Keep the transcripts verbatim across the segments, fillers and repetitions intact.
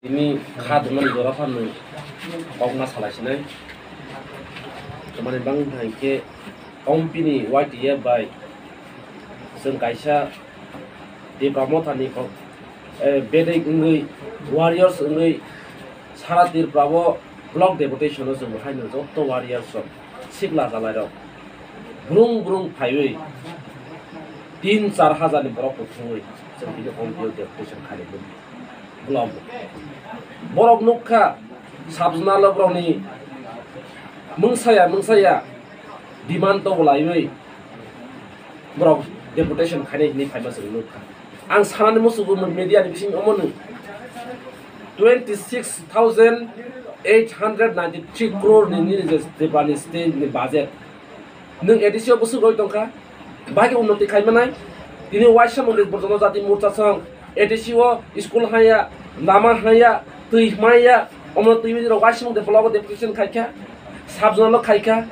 Tini kha dungmani jora phano kokma salai sinai. Tamani bang hai khe Ompi ni Y T F bai chwng kaisa Tipra Motha ni kok, eh, bedek wngwi, warriors wngwi sara Tripura o block deputation o chwng haino joto warriors rok, sikla jalai rok brung brung phaiwi tin char hajar ni borok kuthumwi chwng bini Ompi o deputation khainai. Block. Borok nukha, sub-zonal o borokni mungsaya, mungsaya demand tobo laiwi borok deputation khainai hinwi phaima chwng nukha. Ang sanani musugo media ni bising omono twenty six thousand eight hundred ninety three crore ni nini je Tripura ni state ni budget. Nwng A D C o bwswk roi tongkha, bai khe unnoti khai manai. Tini waisa mungni Burjano Jati Morcha song A D C o school haya, lama haya, twi hmaya, omo twi rok waisa mung de block o deputation khai kha, sub-zonal o khai kha.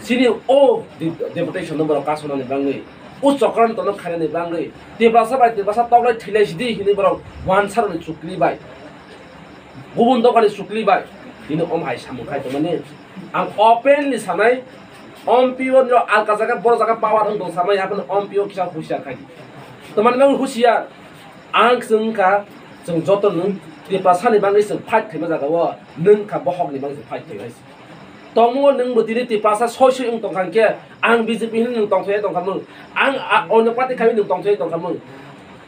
Chini o de-, deputation no borok kasonani bangwi, o Chokranto no khainani bangwi, Tiprasa bai Tiprasa toklai thwilai sidi hinwi borok wansa rokni chukli bai, gubun dophani chukli bai, tini om hai samung khai tongmani. Ang openly sanai, Ompi o niro alka jaga, boro jaga power wng tong samai, haphano Ompi o kisa husiar khai di. Tamani bagwi husiar, ang chwng wngkha, chwng joto nwng Tiprasani bagwi chwng fight khaima jaga o, nwng kha bohokni bagwi chwng fight khaima. Tongmungo nwng bo tini Tiprasa soi soi wng tongkha hwnkhe, ang B J P hinwi nwng tongthai tongkha mung, ang a-, onyo party khai nwng tongthai tongkha mung.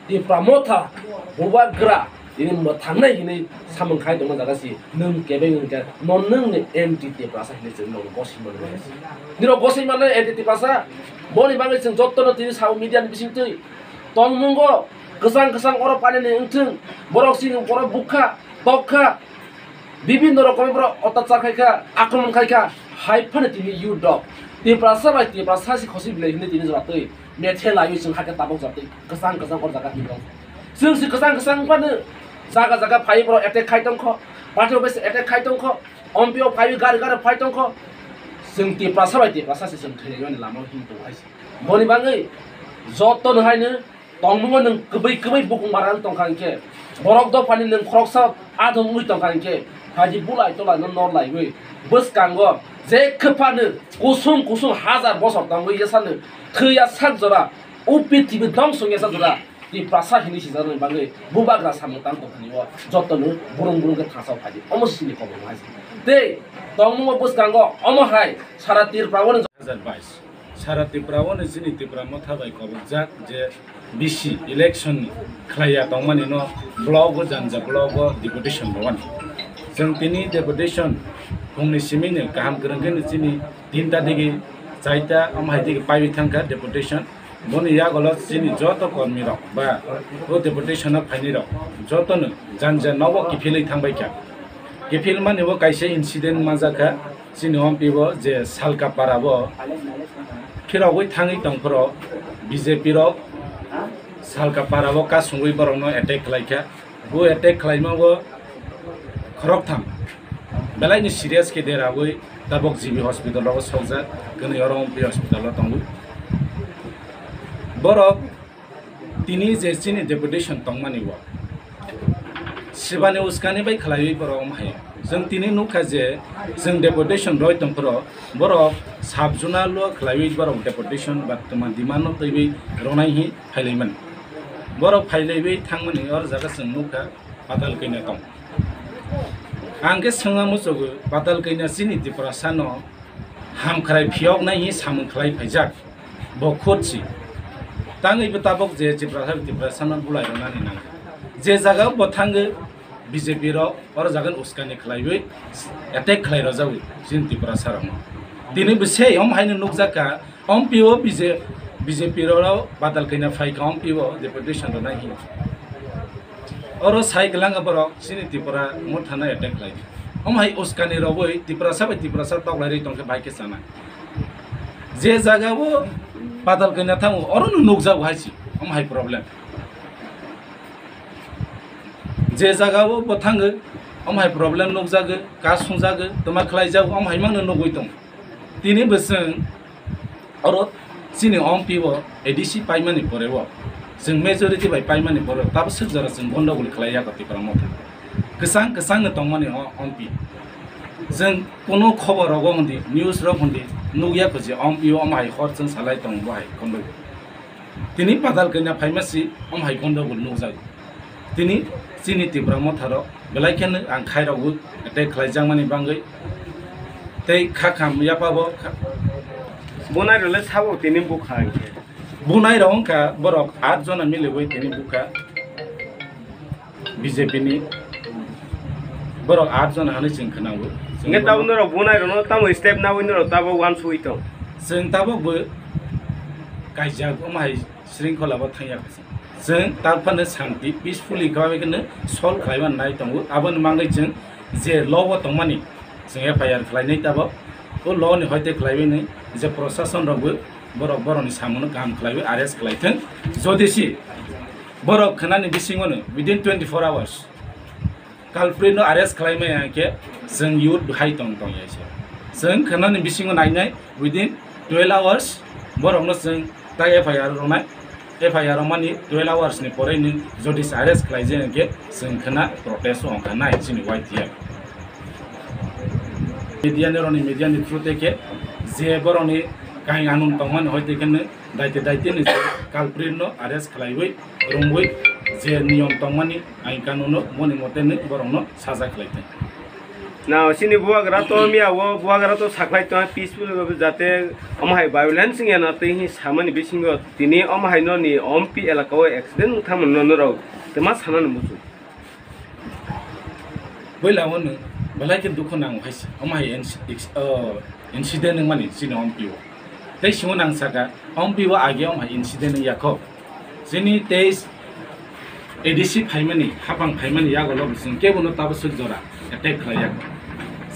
Tipra Motha, Bubagra, tini mwthangnai hinwi samung khai tongma jaga si, nwng kebeng wngkhe, no nwng ni anti Tiprasa hinwi chwng nogo gosoi manwi mano. Niro gosoi manwi anti Tiprasa, boni bagwi chwng jottono tini sao media ni bisingtwi. Tongmungo kwchang kwchang oro panini wngthwng, borok chini borok bukha, tokha, bibinno rokomni borok otachar khaikha, akromon khaikha, hai phano tini youth rok Tiprasa bai Tiprasa si khosi bilai hinwi tini jora twi. Methe laiwi chwng hakhe tabuk jatwi kwchang kwchang o jaga hinwi tong. Chwng se kwchang kwchang phano jaga jaga phaiwi borok attack khai tongkho, party office attack khai tongkho, Ompi o phaiwi gari gari phai tongkho. Chwng Tiprasa bai Tiprasa se chwng thwinaimani lama o him tongo hai se. Boni bagwi jotono haino tongmungo nwng kwbwi kwbwi bukung barang tongkha hinkhe borok dophani nwng khoroksa adong wngwi tongkha hinkhe phaidi bulai tolai no nor laiwi bwskango je kwphano kusum kusum hajar bosor tongwi yasano thwiya sak jora. O prithibi dongso wngya jora Tiprasa hinwi sijaknai bagwi bubagra samung tang tongthani o jotono burung burung khe thangsa phai di. Omo sini kobo hai se. Tei tongmungo bwskango omo hai sara Tripura o. Hajar bais. Sara Tripura o chini Tipra Motha bai kobokjak je B C election ni khlaiya tongmani no block o janja block o deputation rwani. Chwng tini deputation phungni simi ni kaham kwrwng khe chini tinta digi chaita omo hai digi paiwi thangkha deputation. Boni yagulo chini joto kormi rok ba o deputation o phainai rok jotono janja nogo kiphilwi thangbai kha. Kiphilmani bo kaisa incident manjakha chini Ompi bo je Salkapara bo phirogwi thangwi tongphuru B J P rok Salkapara bo kasungwi borokno attack khlaikha. Bo attack khlaima bo khoroktham belaini serious khe derawi tabok G B hospital rogo sokjak, kwnwi oro Ompi hospital o tongo. Borok tini je chini deputation tongmani o sibani uskani bai khlaiwi borok omo hai. Chwng tini nukha je chwng deputation roi tongphuru borok sub-zonal o khlaiwi borok deputation ba twma demand no twiwi rwnai hi phailaimani. Borok phailawi thangmani oro jaga chwng nukha. Patal Kanya tong. Ang khe swngna muchugo, Patal Kanya chini Tiprasano hamkhrai phiyoknai hi samung khlai phaijak. Bo khotsi. Tangwi bo tabok je Tiprasa, Tiprasano bulai rwnani nangkha. Je jaga bo thango B J P rok, oro jaga uskani khlaiwi attack khlai rwjago chini Tiprasa rokno. Tini bo sei om haino nukjakha, Ompi o B J, B J P rok Patal Kanya phaikha Ompi o deputation rwnai hi. Oro sai kwlangkha borok chini Tripura Motha no attack khlai. Omo hai uskani rogwi Tiprasa bai Tiprasa toklai rwi tongkhe bai khe chana. Je jaga o Patal Kanya thango oro no nukjago hai se. Omo hai problem. Je jaga o bo thango omo hai problem nukjago, ka sungjago, twma khlaijago, omo hai mangno nugwi tongo. Tini bo chwng oro chini Ompi o A D C paimani pore o chwng majority bai paimani pore o tabuk swk jora chwng gondogol khlai ya kha Tipra Motha. Kwchang kwchang no tongmani o ompi. Chwng kuno khobor rogo hwndi, news rok hwndi nukya kho je ompi o omo hai hor chwng salai tongo bo hai kondo. Tini Patal Kanya phaima si omo hai kondo bo nukjak. Tini chini Tipra Motha rok belai kheno ang khai rok bo attack khlai jakmani bangwi tei kha kham yapa bo kha-, Bunai rok le sabo tini bukha hinkhe. Bunai rok wngkha borok aat jona miliwi tini bukha. B J P ni borok aat jona hinwi chwng khwnao. Chwng Hingke tabuk bono norok bunai rokno tamo step nawi norok tabuk wansugwi tong? Chwng tabuk bo kaijak omo hai shringkhola bo thangya kha chwng. Chwng tabuk phano shanti peacefully khabai kheno solve khlaiman nai tongo. Aboni mangwi chwng je law o tongmani chwng F I R khlainai tabuk. O law ni hoite khlaiwi nai je proshashan rok bo borok borokni samungno kaham khlaiwi arrest khlaithwng. Jodi si borok khwnani bisingono within twenty four hours culprit no arrest khlai maya khe chwng youth hai tong tong ya se. Chwng khwnani bisingo nainai within twelve hours borokno chwng ta F I R rwnai. F I R rwmani twelve hours ni porei ni jodi se arrest khlai jaya khe chwng khwna protest o ongkha nai chini Y T F. Media ni roni media ni through te khe je borokni kaing anum tongmani hoite khe no daite daite ni culprit no arrest khlaiwi rwngwi je niyom tongmani ain kanun no moni mote no borokno saja khlai thai. Na chini bubagra to miya o bubagra to saklai tong peaceful jate omo hai violence wngya na tei hi samani bisingo tini omo hai no ni ompi elaka o accident wngthang mano norok tei ma sana ni muchung. Bwla o nwng belai khe dukhu nango hai se. Omo hai inci-, ex-, o, incident wngmani chini ompi o. Tei simo nang saka, ompi o age omo hai incident wngya kho. Chini teis A D C phaimani, hapang phaimani yago lobo chwng kebo no tabaswk jora attack khlai ya kho.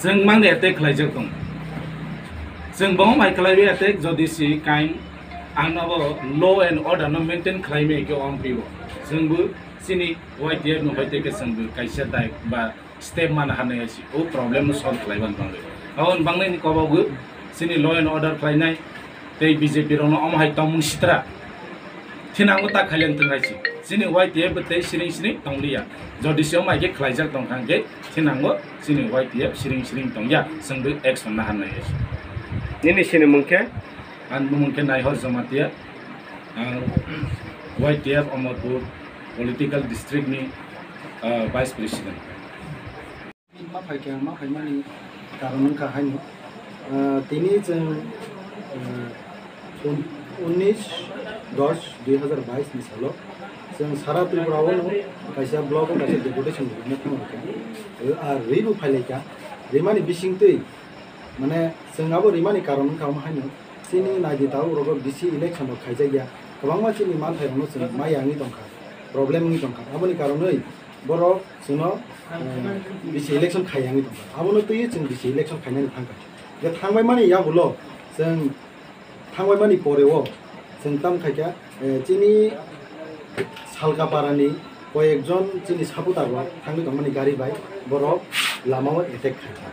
Chwng mangni attack khlaijak tongo. Chwng bo omo hai khlaiwi attack jodi si kain ang abo law and order no maintain khlai maya khe ompi o. Chwng bo chini Y T F no hoite khe chwng bo kaisa dai ba step mana hanai hai se o problem no solve khlai ban bangwi. Aboni bangwi ni kobo bo chini law and order khlainai tei B J P rok no omo hai tongmung sitra thinango ta khaileng thung hai se. Chini Y T F bo tei siring siring tongliya. Jodi se omo hai khe khlaijak tong kha hwnkhe thinango chini Y T F siring siring tongya. Chwng bo action na hanai hai se. Nini sini mung khe? Ang bumung khe Naihor Jamatia. Ang Y T F Amarpur political district ni, ah, vice president. Ma phai khe, ma phaimani karon wngkha haino. Ah, tini chwng, ah, un-, unnish dos dui hazar bais ni salo chwng sara Tripura o no kaisa block o kaisa deputation rwna thanglaikha. Ah, rwi bo phailaikha. Rimani bisingtwi, mane, chwng abo rimani karon wngkha omo haino. Chini naidi tabuk rogo bisi election rok khaijakya, kwbangma chini manthai rokno chwng maya wngwi tongkha, problem wngwi tongkha. Aboni karonwi borok chwngno, eh, bisi election khaiya wngwi tongkha. Abono twiwi chwng bisi election khainani thangkha. Je thangbaimani yagulo chwng thangbaimani poreo chwng tam khaikha, eh, chini Salkaparani koyekjon chini supporter rok thangwi tongmani gari bai borok lamao attack khaikha.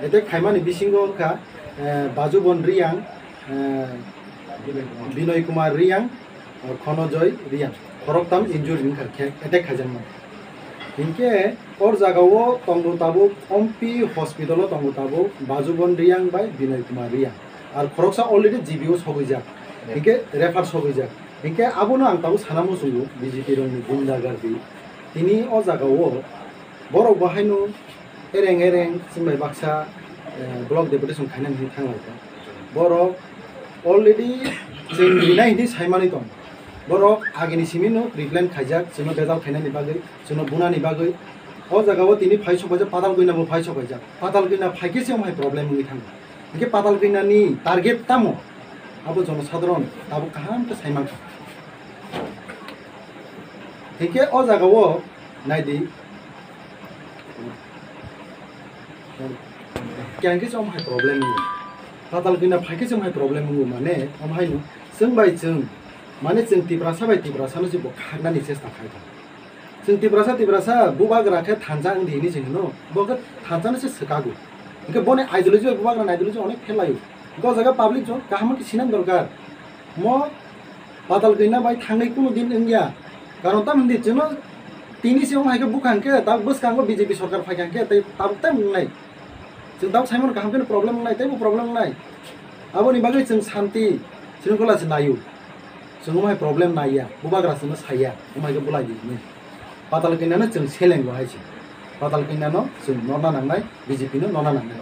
Attack khaimani bisingo wngkha, eh, Bajubon Riyang, eh, Binoy Kumar Riyang, eh, Khonojoy Riyang. Khoroktham injury wngkha khe attack khaijakmani. Hinkhe o jagao tongo tabuk Ompi hospital o tongo tabuk Bajubon Riyang bai Binoy Kumar Riyang. Ar khoroksa already G B o sogwijak. Hinkhe refer sogwijak. Hinkhe abono ang tabuk sana muchungo B J P rokni gunda gardi. Tini o jagao borok bo haino ereng ereng chwng bai baksa, eh, block deputation khainani hinwi thanglaikha. Borok already chwng rinai hinwi saimani tongo. Borok agini simino replan khaijak, chwngno bejal khainani bagwi, chwngno bunani bagwi. O jagao tini phai sok paijak, Patal Kanya bo phai sok paijak. Patal Kanya phaikhe se omo hai problem wngwi thango. Hinkhe Patal Kanya ni target tamo? Abo jonosadharon tabuk kaham khe saimankha. Hinkhe o jagao naidi, khe hinkhe se omo hai problem wngo. Patal Kanya phaikhe se omo hai problem wngo, mane omo haino chwng bai chwng, mane chwng Tiprasa bai Tiprasano se bo khaknani chesta khaikha. Chwng Tiprasa, Tiprasa bubagra khe thansa wngdi hinwi se hino, bo khe thansano se swkago. Hinkhe boni ideology bai bubagrani ideology onek phelaio. Hinkhe o jaga public jon kaham khe sinani dorkar. Mo Patal Kanya bai thangwi kunu din wngya. Karon tamo hindi chwngno Tini se wng hai khe bukhang khe, tabuk bwskango B J P sorkar phai kha khe, tei tabuk tei wngnai. Chwng tabuk saimano kaham kheno problem wngnai, teibo problem wngnai. Aboni bagwi chwng santi srungkhula se naio. Chwng omo hai problem naiya, bubagra chwngno saiya, omo hai khe bulai di hwnwi. Patal Kanya no chwng selengo hai se. Patal Kanya no chwng norna nangnai, B J P no norna nangnai.